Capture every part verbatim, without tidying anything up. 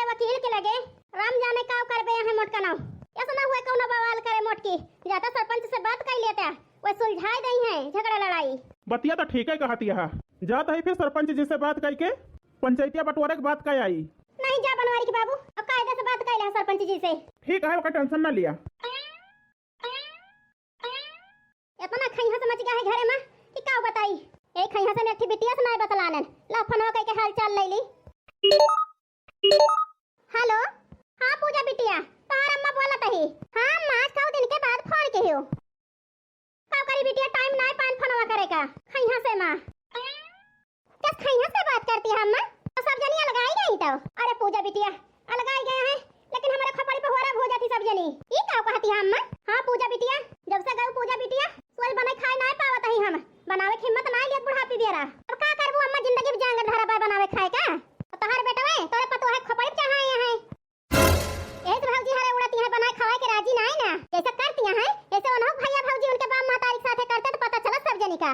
वकील के लगे। राम जाने का करबे यहाँ मोटका नाव। ऐसा ना हुए कौनो बवाल करे मोटकी। जाता सरपंच से बात कर लेता, वो सुलझाए दई है झगड़ा लड़ाई। बतिया तो ठीक है कहती है, जात है फिर सरपंच जी से बात करके पंचायतिया बंटवारे के बात कर आई। नहीं जा बनवारी के बाबू, अब कायदे से बात कर ले सरपंच जी से। ठीक है, ओकर टेंशन ना लिया। इतना खैहा से मच गया है घरे में कि का बताई। ए खैहा से एक ठे बिटिया से नहीं बतलानन। ला फोनवा कइके हाल चाल ले ली। हेलो, हाँ पूजा बिटिया, तोहार अम्मा बोलत ही। हाँ अम्मा, आज कऊ दिन के बाद फोन के हो। का करी बिटिया, टाइम नहीं पान फोनवा करे का। खैहा से माँ। कस खैहा से बात करती है अम्मा? तो सब जनी अलगाई गई तो। अरे पूजा बिटिया, अलगाई गए हैं, लेकिन हमारे खोपड़ी पे होरा हो जाती सब जनी। ई का कहती है अम्मा? हाँ पूजा बिटिया, जब से गऊ पूजा बिटिया, सोच बनाई खाए ना पावत ही हम। बनावे की हिम्मत ना लियत बुढ़ापी बेरा। अब का करबू अम्मा, जिंदगी में जांगर धरा पाए बनावे खाए का? और तोहार बेटवे तोरे पतोहे खोपड़ी पे चढ़ाए हैं। यही तो भौजी हरे उड़ती है, बनाए खवाए के राजी ना है ना। जैसे करती हैं, जैसे उन्हों भैया भौजी उनके बाप महतारी के साथे करते तो पता चलत सब जनी का।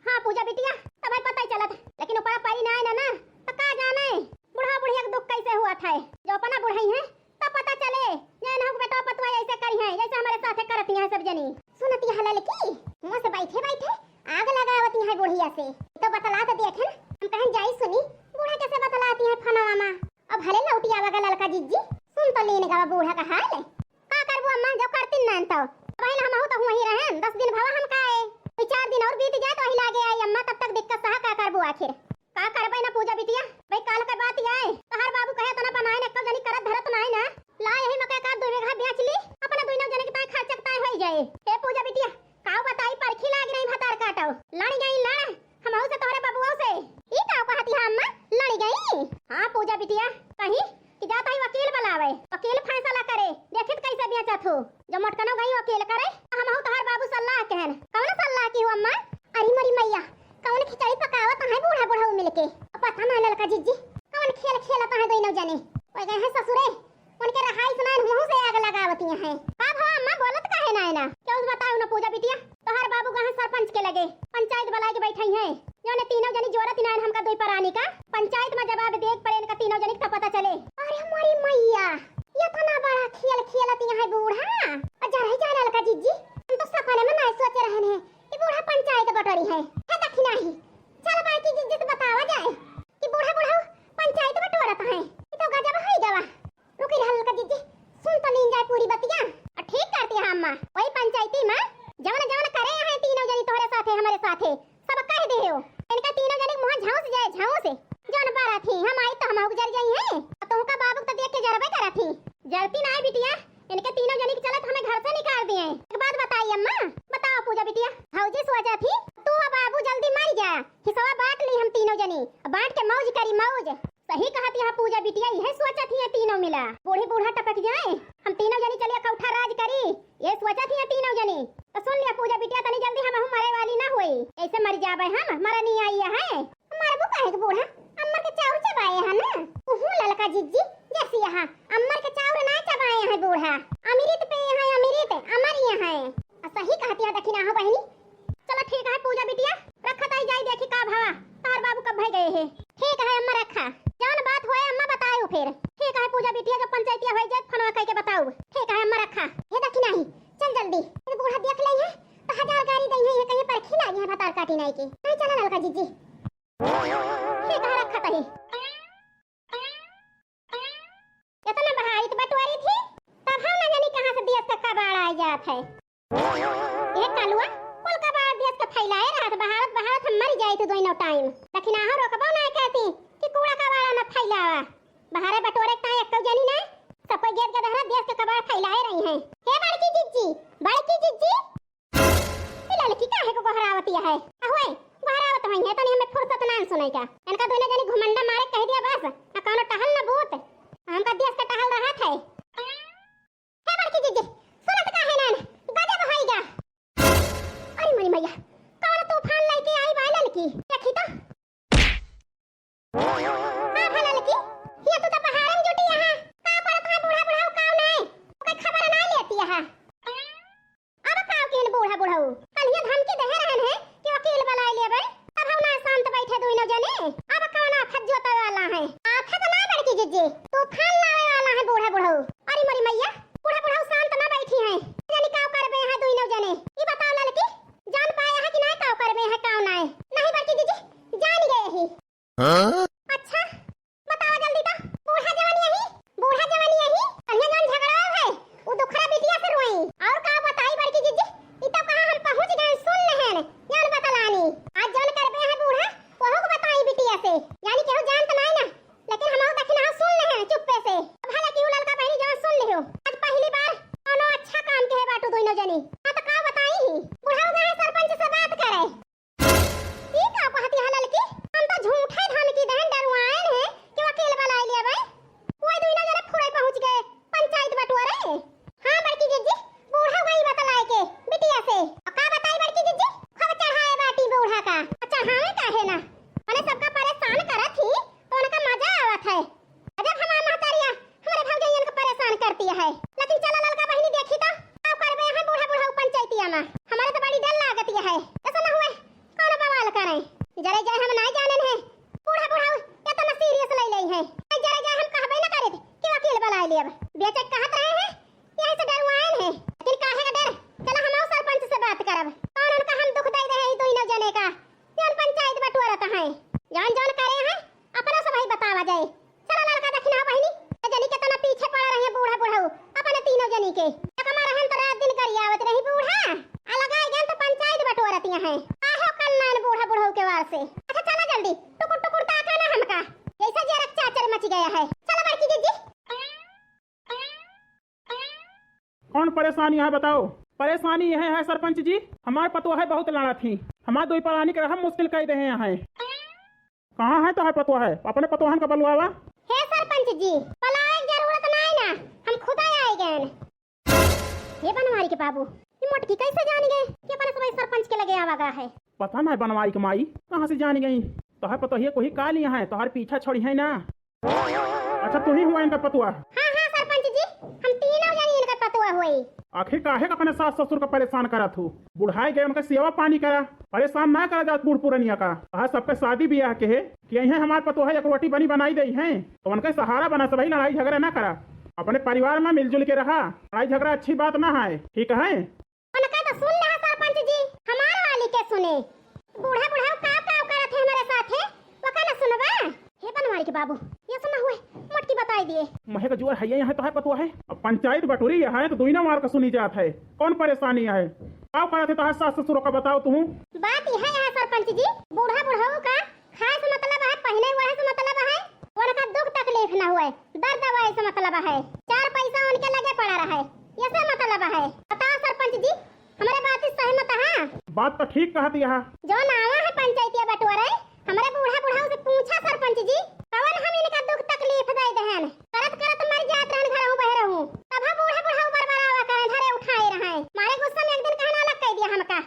हाँ पूजा बिटिया, तब पता ही चलत, लेकिन ऊपर परी ना है ना, ना, तो का जाने बुढ़ा बुढ़िया के दुख कैसे हुआ था, जो अपना बुढ़ई है तो पता चले, जे इन्हों के बेटा पतोह ऐसे करी है, जैसे हमारे साथे करती हैं सब जनी। सुनती है ललकी, मुँह से बैठे बैठे आग लगावती है बुढ़िया से, तो बतला तो देखेन, हम कहन जाई सुनी, बूढ़ा कैसे बतलाती है फोनवा में। अब भले लौटी आवेगा ललका जिज्जी, सुन तो लीन गवा बूढ़ा का हाल। का करबू अम्मा, जब करती ना तो। अब आइल हमहू तो वहीं रहन, दस दिन भवा हम का आए। दो चार दिन और बीत जाए तो वही लागे आई अम्मा, तब तक दिक्कत सहा का करबू आखिर। का करबे ना पूजा बिटिया, भाई काल के बात ये है, तोहार बाबू कहे तना बनाए ना, कब जनी करत धरत ना है ना। ला यही मकई का दो बीघा बेच ली, अपने दोनों जने के ताए खर्चा के ताए होई जाए। हे पूजा बिटिया, काऊ बताई, परखी लाग रही भतार काटो। लड़ गई लड़, हमहू से तोहरे बबुओ से। ई काऊ कहती है अम्मा, लड़ गई? हाँ पूजा बिटिया, कहीं कि जात ही वकील बुलावे, वकील फैसला करे, देखित कैसे बेचत हो। जो मोटकनो गई वकील करे, तो हमहू तोहर बाबू सल्लाह कहन। कौन सल्लाह की हो अम्मा? अरे मोरी मैया, कौन खिचड़ी पकावत है बूढ़ा बुढ़ऊ मिलके? पता ना ललका जिज्जी, कौन खेल खेलत है दोनों जने। कोई गए हैं ससुरे, उनके रहाई सुनाइन मुँह से आग लगावती हैं। का भवा अम्मा, बोलत काहे ना है ना? क्यों बताओ ना पूजा बिटिया, तोहार बाबू गए सरपंच के लगे, पंचायत बुलाए के बैठे हैं। जो ने तीनों जनी जोरत नाइन हमका दुई परानी का, पंचायत में जवाब दे परे इनका तीनों जनी का पता चले। अरे मोरी मैया, ये तो ना बड़ा खेल खेलत यहाँ है बूढ़ा। और जा रही जा ललका जिज्जी, हम तो सपने में नहीं सोचे रहन है कि बूढ़ा पंचायत बटोरी है। है दखिना ही, चल बड़की जिज्जी से बतावा जाए कि बूढ़ा बुढ़ऊ पंचायत बटोरत है। ये तो गजब है गवा। रुकी रहल का जिज्जी, सुन तो लीन जाए पूरी बतिया। आ, ठीक करती है अम्मा, वही पंचायती में जवन जवन करे हैं तीनों जनी तोहरे साथे, हमारे साथे, सब कह दे हो। इनका तीनों जनी के मुँह झौंस जाए, झौंस। जौन बारा थी, हम आई तो हम उजर जाई हैं। आ, तुमका बाबू तो देख के जरबे करा थी। जरती ना है बिटिया, इनके तीनों जनी के चलत हमें घर से निकाल दिए। एक बात बताई अम्मा, बताओ पूजा बिटिया, भौजी सोचा थी, तू और बाबू जल्दी मर जा, हिस्सा बांट ली हम तीनों जनी, बांट के मौज करी मौज। सही कहत यहाँ पूजा बिटिया, यह सोचत ही तीनों मिला, बूढ़ी बूढ़ा टपक जाए, हम तीनों जनी चलिए कौठा राज करी, ये सोचत ही तीनों जनी। तो सुन लिया पूजा बिटिया, तनी जल्दी हम मरे वाली ना हुई, ऐसे मर जाबे हम, मरा नहीं आई है। मरबू काहे के बूढ़ा, अम्मा के चाउर चबाए है ना। उहू ललका जिज्जी, जैसी यहाँ अम्मर के चाउर ना चबाए है बूढ़ा, अमृत पे है अमृत, अमर यहाँ है। आ सही कहती है दखिना हो बहनी, चलो ठीक है पूजा बिटिया, रखत आई जाई देखी का भवा, तोहर बाबू कब भई गए है। ठीक है अम्मा रखा, जौन बात होए अम्मा बताऊ फिर। ठीक है पूजा बिटिया, जब पंचायतिया होई जाए फोनवा कइके बताऊ। ठीक है अम्मा रखा। हे दखिना ही, चल जल्दी, ये बूढ़ा देख ले है तो हजार गारी दई है, ये कहीं परखी लागी है भतार काटी नाई के। नहीं चला ललका जिज्जी। ठीक है रखत ही। इतना बहारित बटोरी थी, तब हम ना जानी कहाँ से देश का कबाड़ आ जात है। ए कलुआ, कुल कबाड़ देश का फैलाए रहत, बहारत बहारत हम मर जाइत दोनों टाइम। लेकिन आहो रोकबो ना कहती कि कूड़ा कबाड़ा न फैलावा। बहारे बटोरे का एक जनी ना, सब कोई गेद गदहरा देश के कबाड़ फैलाए रही हैं। हे बड़की जिज्जी, बड़की जिज्जी। ए ललकी काहे को गोहरावती है? अहोए, गोहरावत होई है, तनी हमें फुर्सत ना सुनाई का। इनका दोनों जनी घुमंडा मारे कह दिया बस, ना कौनो टहल ना बूत। हमका देश का टहल रहत है। हे बड़की जिज्जी, सुनत काहे नान? गजब होइगा। अरे मोरी मैया, कौन तूफान लेके आई बा ललकी? देखी तो। का भा ललकी, ये तू तो पहाड़न जुटी यहाँ। का करत है बूढ़ा बुढ़ाऊ काऊ नाय? ओकर खबर ना लेती यहाँ। अब काऊ किहन बूढ़ा बुढ़ाऊ? कल ये धमकी देहे रहन है कि वकील बुलाए लेबे। तब हम ना शांत बैठे दुइनो जने। अब कौन आफत जोते वाला है? आफत ना बड़की जिज्जी। है। लेकिन चला ललका बहिनी, देखी तो का करबे हैं बूढ़ा बुढ़ऊ पंचायतिया में। हमारे तो बड़ी डर लागत है, ऐसा ना हुए कौनो बवाल करे। जरे जाए हम नाई जाने हैं, बूढ़ा बुढ़ऊ इतना सीरियस ले ले हैं। जरे जाए हम कहबे ना करे कि वकील बुलाए लेब। बेचक कहत रहे हैं, यही से डरुआन है। लेकिन काहे का डर? चला हम सरपंच से बात करब, कौन उनका हम दुख दे रहे हैं दोनों जने का। जौन पंचायत बटोरत हैं, जौन जौन करे हैं, अपना सब ही बतावा जाए। चला ललका दखिना बहिनी, ए जनी केतना पीछे पड़ा रहे बूढ़ा बुढ़ऊ, अपने तीनों जनी के। एक मार रहन तो रात दिन करियावत रही बूढ़ा, आ लगाए गए तो पंचायत बटोरतिया हैं। आहो कल नान बूढ़ा बुढ़ऊ के वार से। अच्छा चला जल्दी, टुकुर टुकुर ताका ना हमका, जैसे जे रक्षा चर मच गया है। चला बड़की जीजी। कौन परेशानी है बताओ? परेशानी यह है सरपंच जी, हमार पतोह है बहुत लड़ा थी, हमार दुई परानी के रहम मुश्किल कर दे हैं। कहाँ है तोहर पतोह है? अपने पतोहन का बलवावा। हे सरपंच जी, बलावे के जरूरत नाई ना, हम खुदा आए गए। हे बनवारी के बाबू, ये मोटकी कैसे जान गए कि अपने सब सरपंच के लगे आवा गा है? पता ना बनवारी के माई कहाँ से जान गई। तोहर पतोहिया कोई का लिया है, तोहर पीछा छोड़ी है ना। अच्छा, तू ही हुआ इनका पतोह? हाँ, हाँ, सरपंच जी, हम तीनों जनी इनका पतोह हुई। आखिर काहे का अपने सास ससुर का परेशान करत हूँ? बुढ़ाए गए, उनका सेवा पानी करा, परेशान ना करा जात बूढ़ पुरनिया का। कहा सबका शादी ब्याह के है कि यही हमार पतोह है, एक रोटी बनी बनाई दे हैं, तो उनका सहारा बना, सबही लड़ाई झगड़ा ना करा, अपने परिवार में मिलजुल के रहा। लड़ाई झगड़ा अच्छी बात ना है, ठीक है? उनका तो सुन ले सरपंच जी, हमार वाली के सुने। बूढ़ा बुढ़ाऊ काव काव करत है हमारे साथ है, वका न सुनबा। हे बनवारी के बाबू, ये सुना हुए, मोटकी बताई दिए। महे का जुआर है, यहाँ तो है पतोह है। अब पंचायत बटोरी है तो दुइना मार का सुनी जात है। कौन परेशानी है? काव करत है तोहार सास ससुर का बताओ तू। बात यह है सरपंच जी, बूढ़ा बुढ़ाऊ का खाए से मतलब है, पहने ओढ़े से मतलब है, उनका दुख तकलीफ ना हुए, दर्द दवाई से मतलब है, चार पैसा उनके लगे पड़ा रहे, ये से मतलब है। बताओ सरपंच जी, हमारे बात से सहमत है? बात तो ठीक कहत यह। जो नावा है पंचायतिया बटोरे, हमारे बूढ़ा बुढ़ाऊ से पूछा सरपंच जी, कवन हम इनका दुख तकलीफ दे देहन? करत करत मर जात रहन, घर हूँ बह रहूँ, तब हम बूढ़ा बुढ़ाऊ बरबरावा करें, धरे उठाए रहे, मारे गुस्सा में एक दिन कहना अलग कह दिया हमका।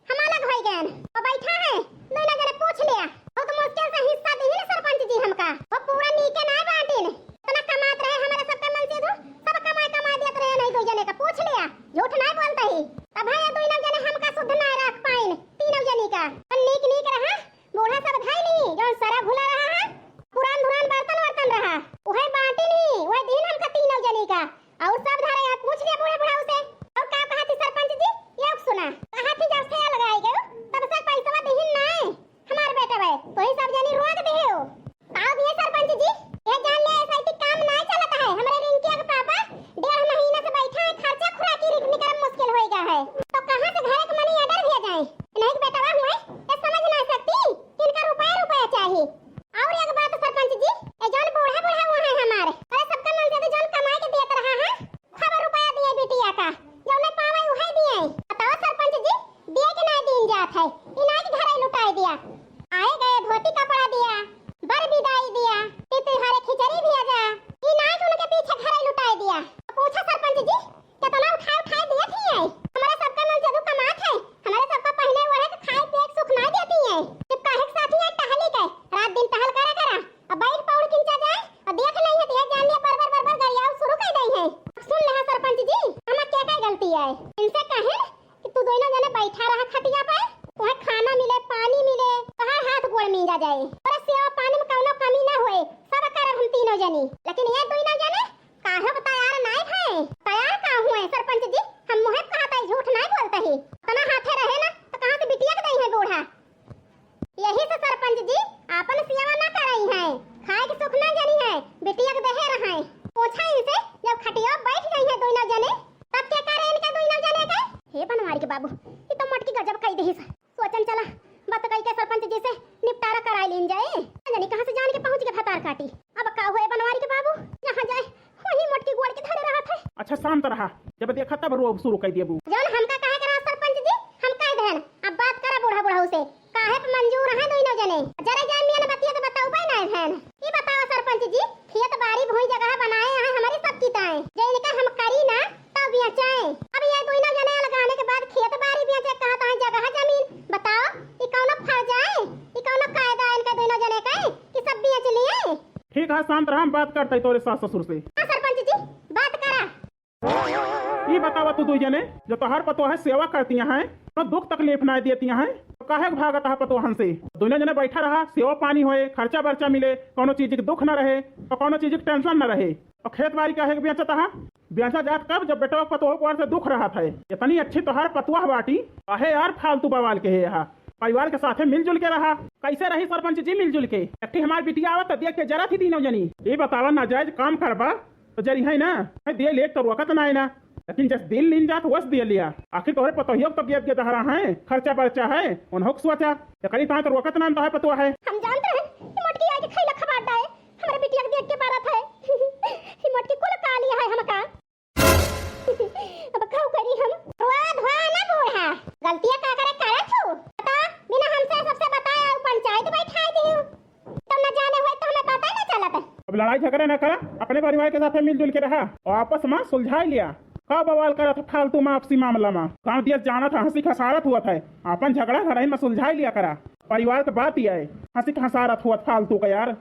हम अलग होई गएन। वो बैठा है, दुइनो जने पूछ लिया। बहुत मुश्किल से हिस्सा दिहिन सरपंच जी हमका। वो पूरा नीके नाय बांटिन। इतना कमात रहे हमारे सबके मनसेधू, सब कमाए कमाए देत रहे नहीं दुइ जने का। पूछ लिया, झूठ नाय बोलत ही। तब है ये दुइनो जने हमका शुद्ध नाय रख पाइन, तीनों जनी का। अपन नीक नीक रहा, बूढ़ा सब धई ली, जौन सरा घुला रहा है, पुरान धुरान बर्तन वर्तन रहा, उहे बांटिन ही, उहे दिन हमका तीनों जनी का। और सब धरे है, पूछ लिया बूढ़े बुढ़ाऊ से। और का कहा थी सरपंच जी? ये सुना, कहा थी जब से अलग आए गए, तब से पैसवा दिहिन नाय हमार बेटा भाई, तो ही सब जनी रोक दे हो। का दिए सरपंच जी? ये जान ले, ऐसा ही काम नाय चलता है। हमारे रिंकिया के पापा डेढ़ महीना से बैठा है, खर्चा खुराकी निकलम मुश्किल होई गया है, तो कहाँ से घर के मनी ऑर्डर भेजाए? नहीं बेटवा हुए, ये समझ ना सकती कि इनका रुपया रुपया चाहिए। और एक बात सरपंच जी, ये जौन बूढ़ा बूढ़ा हुआ है हमारे, अरे सबका मन से तो जौन कमाए के देत रहा है, खबर रुपया दिए बिटिया का, जौने पावे उहे दिए। बताओ सरपंच जी, दिए कि ना दीन जात है? इनाज घरे लुटाए दिया, आए गए धोती कपड़ा दिया, बर विदाई दिया, तितहारे खिचड़ी भेजा, इनाज उनके पीछे घरे लुटाए दिया। तो पूछा सरपंच जी, कितना उठाए उठाए दिए थी है? हमारे सबका मन से दु कमात है, हमारे सबका पहने ओढ़े के खाए पिए के सुख ना देती है। जब काहे के साथ ही टहली के, रात दिन टहल करा करा, अब बैठ पौड़ किंचा जाए, अब देख नहीं है, तो ये जान लिया, बरबर बरबर गरियाव शुरू कर दई है। अब सुन ले सरपंच जी, हमार क्या क्या गलती है? इनसे कहे कि तू दोनों जने बैठा रहा खटिया पे, तुम्हें खाना मिले, पानी मिले, तोहार हाथ गोड़ मींजा जाए, और सेवा पानी में कौनो कमी ना होए, सब करब हम तीनों जनी। लेकिन ये दोनों जने काहे को तैयार नाय है? तैयार का हुए सरपंच जी, हम मुहे कहत है, झूठ नाय बोलत ही। इतना हाथे रहे ना तो कहाँ से बिटिया के दई है बूढ़ा? यही से सरपंच जी आपन सेवा ना करई है, खाए के सुख ना जनी है, बिटिया के देहे रहे। पूछा इनसे, जब खटिया बैठ गई है दोनों जने, तब के करे इनके दोनों जने के? हे बनवारी के बाबू, ये तो मोटकी गजब कई देही से। सोचन चला, बात कई के सरपंच जी से निपटारा कराई लीन जाए। जनी कहाँ से जान के पहुँच के भतार काटी। अब का हुए बनवारी के बाबू, जहाँ जाए वहीं मोटकी गोड़ के धरे रहत है। अच्छा शांत रहा, जब देखा तब रोब शुरू कर देबू। जौन हमका कहे के रहा सरपंच जी, हम कह देहन। अब बात करा बूढ़ा बुढ़ऊ से, काहे पे मंजूर है दोनों जने? जरा जाए मियाँ ने बतिया तो बताऊ भाई ना है। ये बताओ सरपंच जी, खेत बारी भूई जगह बनाए हैं हमारी सबकी ताए, जे इनका हम करी ना तो बेचाए। अब ये दोनों जने अलगाने के बाद खेत बारी बेचे कहत हैं, जगह जमीन बताओ, ई कौनो फर्ज आए, ई कौनो कायदा इनका दोनों जने का है कि सब बेच लिए? ठीक है, शांत रहा, हम बात करते हैं तोरे सास ससुर से। हाँ सरपंच जी, बात करा। ई बतावा तू दुई जने, जो तोहार पतोह है सेवा करतिया हैं, कोनो दुख तकलीफ ना देतिया हैं, तो काहे के भागत है पतोहन से? दुनो जने बैठा रहा, सेवा पानी होए, खर्चा बर्चा मिले, कोनो चीज के दुख ना रहे, तो कोनो चीज के टेंशन ना रहे। और खेत बारी काहे के बेचत है? बेचा जात कब, जब बेटवा पतोह पर से दुख रहत है। इतनी अच्छी तोहार पतोह बाटी, काहे यार फालतू बवाल के है यहाँ? परिवार के साथे मिलजुल के रहा। कैसे रही सरपंच जी मिलजुल के? एक ठे हमार बिटिया आवत तो देख के जरा थी तीनों जनी। ये बतावा, नाजायज काम करबा तो जरी है ना, है दे ले तो रोकत ना है ना, लेकिन जस दिल लीन जात वस दे लिया। आखिर तोहरे पतोहियो तो गेद गेदहरा है, खर्चा बर्चा है, उन्हों के सोचा। एकरी ताई तो रोकत ना तो है पतोह है। हम जानत रहे कि मोटकी आके खैला खबार डाए, हमरे बिटिया के देख के बारत है। ई मोटकी कुल का लिया है हमका। अब का करी हम? रोआ धोआ ना बूढ़ा, गलतिया का करे करत हूँ। बता, बिना हमसे सबसे बताए उ पंचायत बैठाए दिहू। तब न जाने होए तो हमें पता ही ना चलत। अब लड़ाई झगड़ा ना करा, अपने परिवार के साथे मिलजुल के रहा और आपस में सुलझाई लिया। का बवाल करत है फालतू में आपसी मामला में? गाँव दिया जानत है, हंसी खसारत हुआ था, अपन झगड़ा घरही में सुलझाई लिया करा। परिवार के बात ही है, हंसी खसारत हुआ फालतू का यार।